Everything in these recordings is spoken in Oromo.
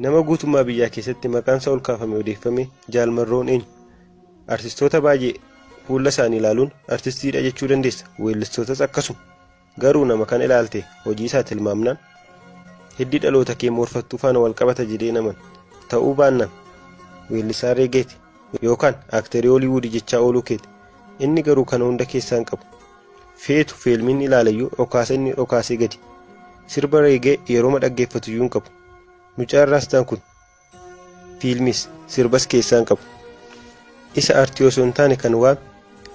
Nama guutummaa biyyaa keessatti maqaansaa ol kaafame odeeffame Jaal Marroon eenyu? Artistoota baay'ee fuula isaanii ilaaluun artistiidha jechuu dandeessa. Weellistootas akkasuma. Garuu nama kana ilaalte hojii isaa tilmaamnaan hiddi dhaloota kee moorfattuu faana wal qabata jedhee naman ta'uu baannaan weellisaa reegeeti yookaan aakterii Hooliwuud jechaa ooluu keeti. Inni garuu kana hunda keessaa hin qabu. Feetu fiilmiin ilaalayyuu dhokaasa inni dhokaasee gadi. Sirba reegee yerooma dhaggeeffatu iyyuu hin qabu. Mucaan raastaan kun fiilmis sirbas keessaa hin qabu. Isa artii osoo hin taane kan waame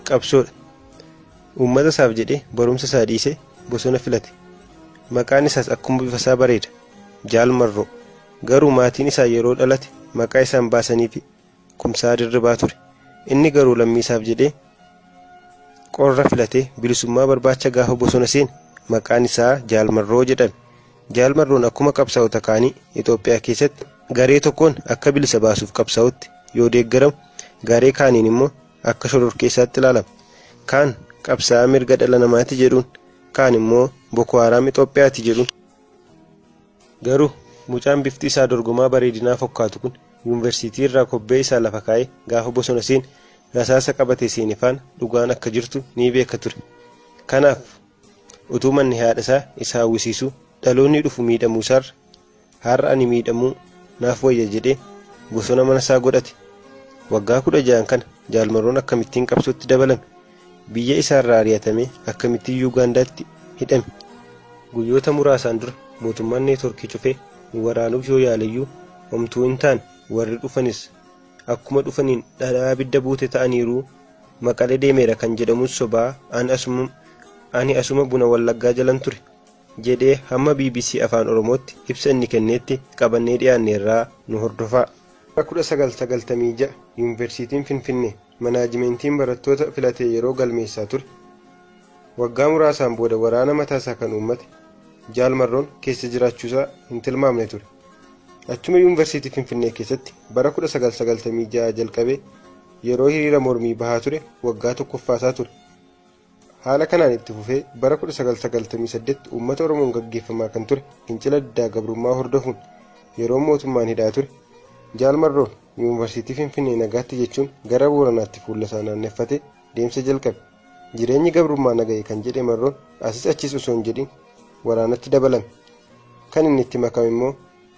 qabsoodha. Uummata isaaf jedhee barumsa isaa dhiisee bosona filate. Maqaan isaas akkuma bifa isaa bareeda. Jaal Marroo. Garuu maatiin isaa yeroo dhalate maqaa isaan baasaniifi Kumsaa Dirribaa ture. Inni garuu lammii isaaf jedhee qorra filatee bilisummaa barbaacha gaafa bosona seene maqaan isaa Jaal Marroo jedhame. Jaal Marroon akkuma qabsaa'ota kaanii Itoophiyaa keessatti garee tokkoon akka bilisa baasuuf qabsaa'utti yoo deeggaramu garee kaaniin immoo akka shororkeessaatti ilaalama. Kaan qabsaa'aa mirga dhala namaati jedhuun, kaan immoo Boko Haram Itoophiyaati jedhuun. Garuu mucaan bifti isaa dorgomaa bareedinaa fokkaatu kun yuunversiitii irraa kobbee isaa lafa kaa'ee gaafa bosona seene rasaasa qabatee seene faana dhugaan akka jirtu ni beeka ture. Kanaaf utuu manni haadha isaa isa hawwisiisuu dhaloonni dhufu miidhamuu isaarra har'a ani miidhamuu naaf wayya jedhee bosona mana isaa godhate. Waggaa 16n kana Jaal Marroon akkamittiin qabsootti dabalame? Biyya isaarraa ari'atamee akkamittiin Yuugaandaatti hidhame? Guyyoota muraasaan dura mootummaan neetworkii cufee nu waraanuuf yoo yaaleyyuu homtuu hin taane, warri dhufanis akkuma dhufaniin dhadhaa abidda buute ta'aniiru, Maqalee deemeera kan jedhamus sobaa ani asuma buna Wallaggaa jalan ture jedhee hamma bbc Afaan Oromootti ibsa inni kenneetti qabannee dhiyaanneerraa nu hordofaa. Bara 1996 Yuunversiitiin Finfinnee Manaajimentiin barattoota filatee yeroo galmeessaa ture, waggaa muraasaan booda waraana mataasaa kan uummate Jaal Marroon keessa jiraachuusaa hin tilmaamne ture. Achuma Yuunvarsiitii Finfinnee keessatti bara 1996 jalqabee yeroo hiriira mormii bahaa ture waggaa tokkoffaasaa ture. Haala kanaan itti fufee bara 1998 uummata Oromoon gaggeeffamaa kan ture fincila diddaa gabrummaa hordofuun yeroo mootummaan hidhaa ture Jaal Marroon Yuunvarsiitii Finfinnee nagaatti jechuun gara Booranaatti fuulasaa naanneffatee deemsa jalqabe. Jireenyi gabrummaa na gahe kan jedhe Marroon asis achis osoo hin jedhin waraanatti dabalame. Kan inni itti makame immoo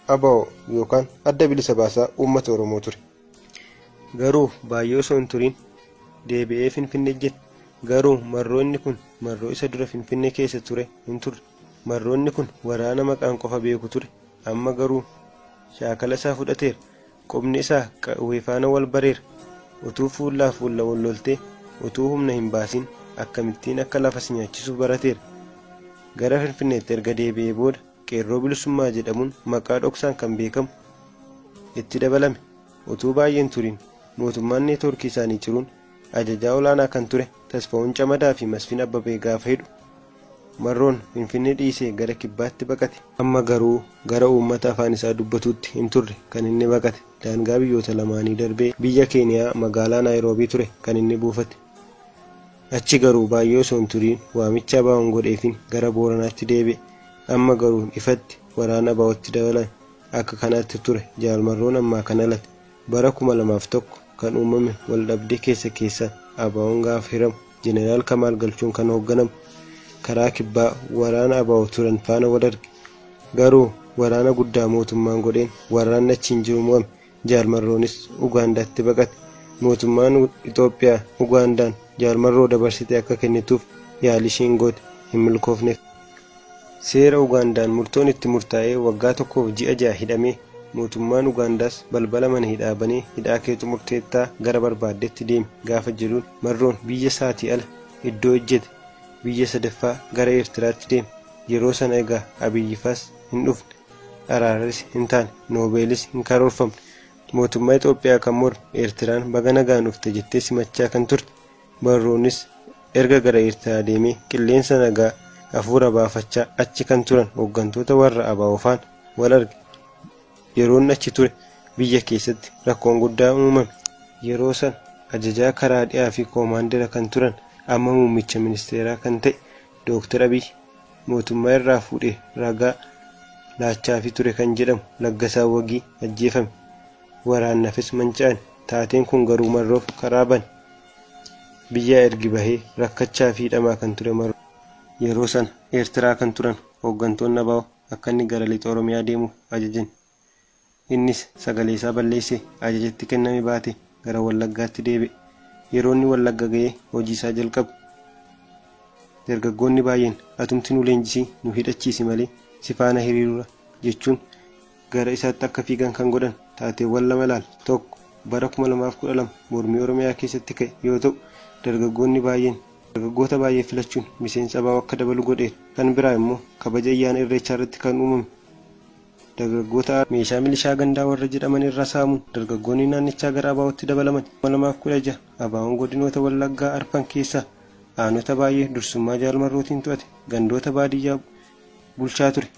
ABO yookaan Adda Bilisa Baasaa Uummata Oromoo ture. Garuu baay'ee osoo hin turin deebi'ee Finfinnee ejjete. Garuu Marroo inni kun Marroo isa dura Finfinnee keessa ture hin turre. Marroo inni kun waraana maqaan qofa beeku ture. Amma garuu shaakala isaa fudhateera. Qubni isaa qawwee faana wal bareera. Utuu fuullaa fuulla wal loltee utuu humna hin baasin akkamittiin akka lafa si nyaachisu barateera. Gara Finfinneetti erga deebi'ee booda Qeerroo Bilisummaa jedhamuun maqaa dhoksaan kan beekamu itti dabalame. Utuu baay'ee hin turin mootummaan neetwoorkii isaanii ciruun ajajaa olaanaa kan ture Tasfahuun Camadaa fi Masfin Abbabee gaafa hidhu Marroon Finfinnee dhiisee gara kibbaatti baqate. Amma garuu gara uummata afaan isaa dubbatuutti hin turre kan inni baqate. Daangaa biyyoota lamaanii darbee biyya Keeniyaa magaalaa Naayiroobii ture kan inni buufate. Achi garuu baay'ee osoo hin turiin waamicha ABOn godheefin gara Booranaatti deebi'e. Amma garuu ifatti waraana ABOtti dabalame. Akka kanaatti ture Jaal Marroon ammaa kan dhalate. Bara 2001 kan uumame waldhabdee keessa keessaan ABOn gaafa hiramu Jeneraal Kamaal Galchuun kan hoogganamu karaa kibbaa waraana ABO turan faana wal arge. Garuu waraana guddaa mootummaan godheen waraanni achiin jiru mo'ame. Jaal Marroonis Ugaandaatti baqate. Mootummaan Itoophiyaa Ugaandaan Jaal Marroo dabarsitee akka kennituuf yaalii ishiin goote hin milkoofneef. Seera Ugaandaan murtoon itti murtaa'ee waggaa tokkoof ji'a 6 hidhamee mootummaan Ugaandaas balbala mana hidhaa banee hidhaa kee xumurteettaa gara barbaaddetti deemi gaafa jedhuun Marroon biyya isaatii ala iddoo ejjete biyya sadaffaa gara Eertiraatti deeme. Yeroo sana egaa Abiyyifaas hin dhufne. Araarris hin taane. Noobeelis hin karoorfamne. Mootummaa Itoophiyaa kan morme Eertiraan baga nagaan dhufte jettee simachaa kan turte Marroonis erga gara Eertiraa deemee qilleensa nagaa hafuura baafachaa achi kan turan hooggantoota warra ABO faana wal arge. Yeroonni achi ture biyya keessatti rakkoon guddaan uumame. Yeroo sana ajajaa karaa dhiyaa fi koomaandera kan turan amma muummicha ministeeraa kan ta'e Dooktar Abiy mootummaa irraa fuudhee ragaa laachaafii ture kan jedhamu Laggasaa Wagii ajjeefame. Waraannafis manca'an. Taateen kun garuu Marroof karaa bane. Biyyaa ergi bahee rakkachaa fi hidhamaa kan ture Marroo. Yeroo sana Eertiraa kan turan hooggantoonni ABO akka inni gara lixa Oromiyaa deemuuf ajajan. Innis sagaleesaa balleessee ajajatti kenname baate gara Wallaggaatti deebi'e. Yeroo inni Wallagga ga'ee hojiisaa jalqabu dargaggoonni baay'een atumti nu leenjisii nu hidhachiisi malee si faana hiriirura jechuun gara isaatti akka fiigan kan godhan taateewwan lama ilaala. Tokko bara 2012 mormii Oromiyaa keessatti ka'e yoo ta'u dargaggoonni baay'een dargaggoota baay'ee filachuun miseensa ABO akka dabalu godheera. Kan biraa immoo kabaja ayyaana Irreechaa irratti kan uumame dargaggoota meeshaa milishaa gandaa warra jedhaman irraa saamuun dargaggoonni naannichaa gara ABO'tti dabalaman. 2016 ABO'n godinoota Wallaggaa arfan keessaa aanota baay'ee dursummaa Jaal Marrootiin to'ate gandoota baadiyyaa bulchaa ture.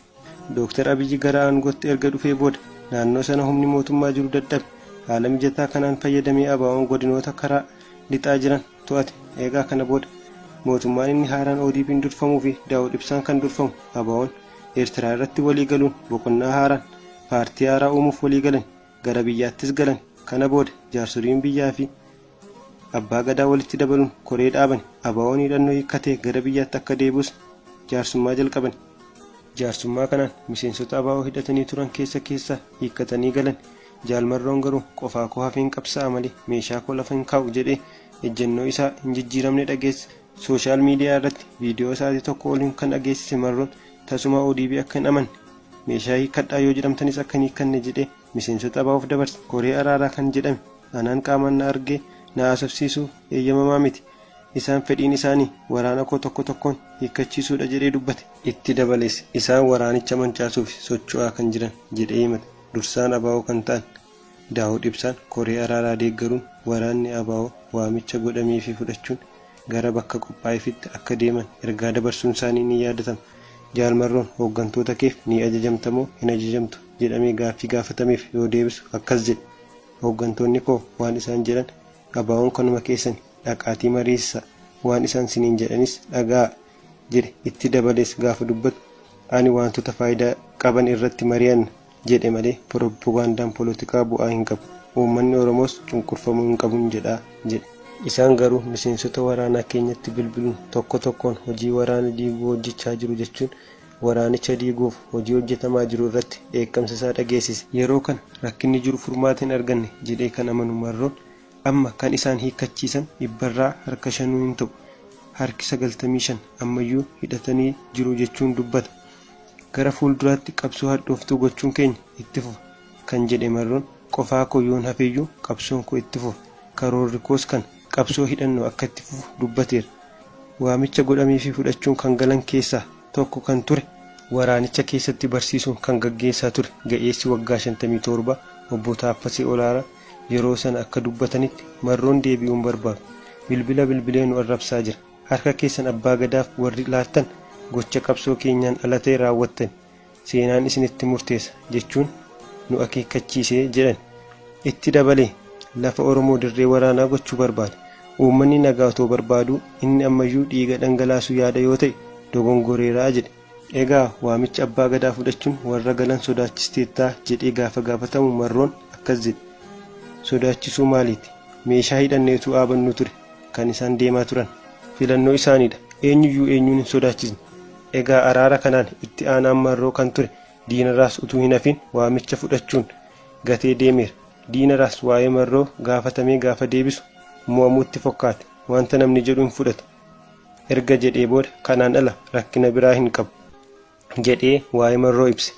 Dooktar Abiyyi gara aangootti erga dhufee booda naannoo sana humni mootummaa jiru dadhabe. Haala mijataa kanaan fayyadamee ABO'n godinoota karaa lixaa jiran to'ate. Eegaa kana booda mootummaan inni haaraan ODP'n durfamuu fi Daawud Ibsaan kan durfamu ABO'n Eertiraa irratti walii galuun boqonnaa haaraan paartii haaraa uumuuf walii galan gara biyyaattis galan. Kana booda jaarsoliin biyyaa fi abbaa gadaa walitti dabaluun koree dhaaban. ABO'n hidhannoo hiikkatee gara biyyaatti akka deebi'us jaarsummaa jalqaban. Jaarsummaa kanaan miseensota ABO hidhatanii turan keessa keessa hiikkatanii galan. Jaal Marroon garuu qofaa koo hafeen qabsa'a malee meeshaa koo lafa hin kaa'u jedhee ejjennoo isaa hin jijjiiramne dhageesse. Sooshaal miidiyaa irratti viidiyoo isaatii tokko oliin kan dhageessise Marroon tasuma ODP akka hin amanne meeshaa hiikkadhaa yoo jedhamtanis akka hin hiikkanne jedhee miseensota ABO'f dabarse. Koree araaraa kan jedhame anaan qaamaan na argee na haasofsiisuu eeyyamamaa miti. Isaan fedhiin isaanii waraana koo tokko tokkoon hiikkachiisuudha jedhee dubbate. Itti dabalees isaan waraanicha mancaasuuf socho'aa kan jiran jedhee himate. Dursaan ABO kan ta'an Daawud Ibsaan koree araaraa deeggaruun waraanni ABO waamicha godhameefii fudhachuun gara bakka qophaa'eefitti akka deeman ergaa dabarsuun isaanii ni yaadatama. Jaal Marroon hooggantoota keef ni ajajamta moo hin ajajamtu jedhamee gaaffii gaafatameef yoo deebisu akkas jedhe. Hooggantoonni koo waan isaan jedhan ABO'n kanuma keessani dhaqaatii mariisisaa waan isaan siniin jedhanis dhaga'aa jedhe. Itti dabalees gaafa dubbatu ani wantoota faayidaa qaban irratti mari'anna jedhe malee pirooppogaandaan poolitikaa bu'aa hin qabu. Uummanni Oromoos cunqurfamuu hin qabuun jedhaa jedhe. Isaan garuu miseensota waraanaa keenyatti bilbiluun tokko tokkoon hojii waraana diiguu hojjechaa jiru jechuun waraanicha diiguuf hojii hojjetamaa jiru irratti dheekkamsa isaa dhageessise. Yeroo kana rakkinni jiru furmaata hin arganne jedhee kan amanu Marroon amma kan isaan hiikkachiisan dhibbarraa harka shanuu hin ta'u harki 95 ammayyuu hidhatanii jiru jechuun dubbata. Gara fuulduraatti qabsoo hadhooftuu gochuun keenya itti fufa kan jedhe Marroon qofaa koo yoon hafeyyuu qabsoon koo itti fufa karoorri koos kan qabsoo hidhannoo akka itti fufu dubbateera. Waamicha godhameefii fudhachuun kan galan keessaa tokko kan ture waraanicha keessatti barsiisuun kan gaggeessaa ture ga'eessi waggaa 57 obbo Taaffasee Olaaraa yeroo sana akka dubbatanitti Marroon deebi'uun barbaadu. Bilbila bilbilee nu arrabsaa jira. Harka keessan abbaa gadaaf warri laattan gocha qabsoo keenyaan ala ta'e raawwattan seenaan isinitti murteessa jechuun nu akeekkachiisee jedhan. Itti dabalee lafa Oromoo dirree waraanaa gochuu barbaada. Uummanni nagaa otoo barbaaduu inni ammayyuu dhiiga dhangalaasuu yaada yoo ta'e dogongoreeraa jedhe. Egaa waamicha abbaa gadaa fudhachuun warra galan sodaachisteettaa jedhee gaafa gaafatamu Marroon akkas jedhe. Sodaachisuu maaliiti? Meeshaa hidhanneetu dhaabannu ture kan isaan deemaa turan. Filannoo isaaniidha. Eenyuyyuu eenyuun hin sodaachisne. Egaa araara kanaan itti aanaan Marroo kan ture Diinaraas utuu hin hafin waamicha fudhachuun gatee deemeera. Diinaraas waa'ee Marroo gaafatamee gaafa deebisu mo'amuutti fokkaate. Wanta namni jedhu hin fudhatu. Erga jedhee booda kanaan ala rakkina biraa hin qabu jedhee waa'ee Marroo ibse.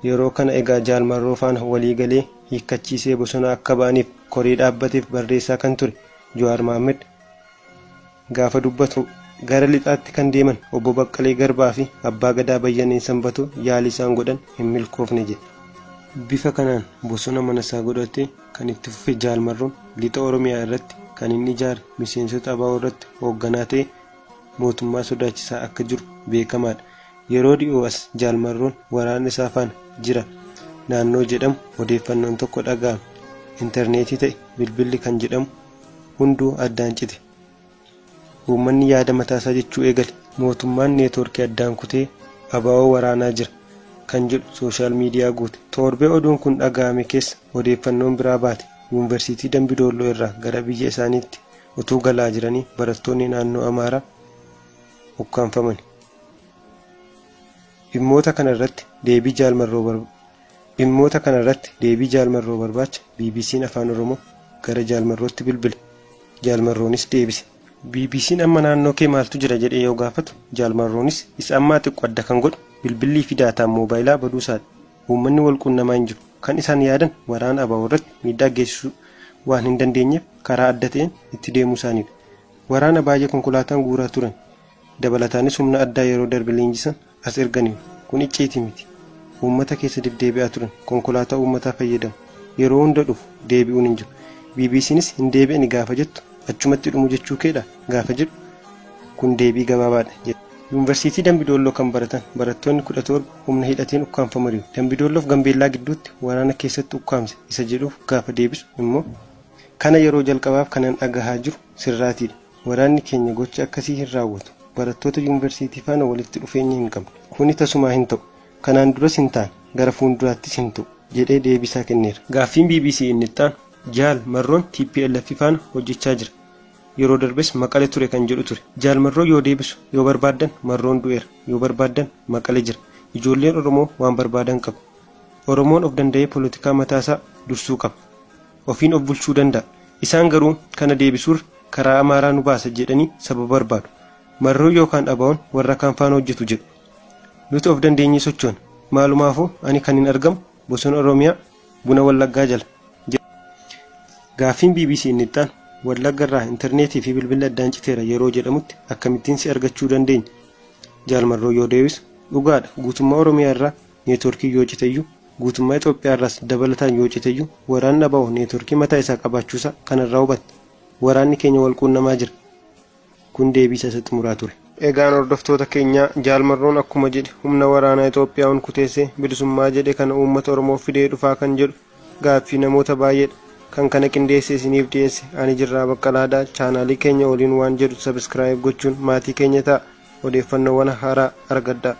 Yeroo kana egaa Jaal Marroo faana walii galee hiikkachiisee bosona akka ba'aniif koree dhaabbateef barreessaa kan ture Jawaar Mohaammed gaafa dubbatu gara lixaatti kan deeman obbo Baqqalee Garbaa fi Abbaa Gadaa Bayyaneen Sanbatoo yaalii isaan godhan hin milkoofne jedhe. Bifa kanaan bosona mana isaa godhatee kan itti fufe Jaal Marroon lixa Oromiyaa irratti kan inni ijaare miseensota ABO irratti hoogganaa ta'e mootummaa sodaachisaa akka jiru beekamaadha. Yeroo dhi'oo as Jaal Marroon waraana isaa faana jira naannoo jedhamu odeeffannoon tokko dhaga'ame. Intarneetii ta'e bilbilli kan jedhamu hunduu addaan cite. Uummanni yaada mataasaa jechuu eegale. Mootummaan neetwoorkii addaan kutee ABO waraanaa jira. kan jedhu sooshaal miidiyaa guute. Torbee oduun kun dhaga'ame keessa odeeffannoon biraa baate. Yuunivarsiitii Dambidolloo irraa gara biyya isaaniitti utuu galaa jiranii barattoonni naannoo Amaaraa ukkaamfaman. Dhimmoota kana irratti deebii Jaal Marroo Dhimmoota kana irratti deebii Jaal Marroo barbaacha BBC'n Afaan Oromoo gara Jaal Marrootti bilbile. Jaal Marroonis deebise. BBC'n amma naannoo kee maaltu jira jedhee yoo gaafatu Jaal Marroonis isa ammaa xiqqoo adda kan godhu bilbillii fi daataan moobaayilaa baduu isaadha. Uummanni wal quunnamaa hin jiru. Kan isaan yaadan waraana ABO irratti miidhaa geessisuu waan hin dandeenyeef karaa adda ta'een itti deemuu isaaniidha. Waraana baay'ee konkolaataan guuraa turan. Dabalataanis humna addaa yeroo darbe leenjisan as erganiiru. Kun icciitii miti. Uummata keessa deddeebi'aa turan. Konkolaataa uummataa fayyadamu. Yeroo hunda dhufu deebi'uun hin jiru. BBCnis hin deebi'ani gaafa jettu achumatti dhumu jechuu keedha gaafa jedhu kun deebii gabaabaadha jedhe. Yuunivarsiitii Dambidolloo kan baratan barattoonni 17 humna hidhateen ukkaamfamaniiru. Dambidoolloof Gambeellaa gidduutti waraana keessatti ukkaamse isa jedhuuf gaafa deebisu immoo kana yeroo jalqabaaf kanan dhagahaa jiru sirraatiidha. Waraanni keenya gocha akkasii hin raawwatu. Barattoota yuunivarsiitii faana walitti dhufeenya hin qabnu. Kuni tasumaa hin ta'u. Kanaan duras hin taane gara fuulduraattis hin ta'u jedhee deebisaa kenneera. Gaaffiin BBC inni itti aanu Jaal Marroon TPLF faana hojjechaa jira. Yeroo darbes Maqale ture kan jedhu ture. Jaal Marroo yoo deebisu yoo barbaaddan Marroon du'eera yoo barbaaddan Maqale jira. Ijoolleen Oromoo waan barbaadan qabu. Oromoon of danda'ee polotikaa mataasaa dursuu qaba. Ofiin of bulchuu danda'a. Isaan garuu kana deebisuurra karaa Amaaraa nu baasa jedhanii sababa barbaadu. Marroon yookaan ABO'n warra kaan faana hojjetu jedhu. Nuti of dandeenyee sochoona. Maalumaafuu ani kan hin argamu bosona Oromiyaa buna Wallaggaa jala. Gaaffiin BBC inni itti aanu Wallagga irraa intarneetii fi bilbilli addaan citeera yeroo jedhamutti akkamittiin si argachuu dandeenya? Jaal Marroo yoo deebisu dhugaadha guutummaa Oromiyaa irraa neetworkii yoo citeyyuu guutummaa Itoophiyaa irraas dabalataan yoo citeyyuu waraanni ABO neetworkii mataa isaa qabaachuusaa kanarraa hubatta. Waraanni keenya wal quunnamaa jira. Kun deebii isa xumuraa ture. Egaan hordoftoota keenyaa Jaal Marroon akkuma jedhe humna waraanaa Itoophiyaa hunkuteessee bilisummaa jedhe kana uummata Oromoof fidee dhufaa kan jedhu gaaffii namoota baay'eedha. Kan kana qindeesse isiniif dhiyeesse ani Jirraa Baqqalaadhaa. Chaanaalii keenya waliin waan jedhu subscribe gochuun maatii keenya ta'a. Odeeffannoowwan haaraa argadhaa.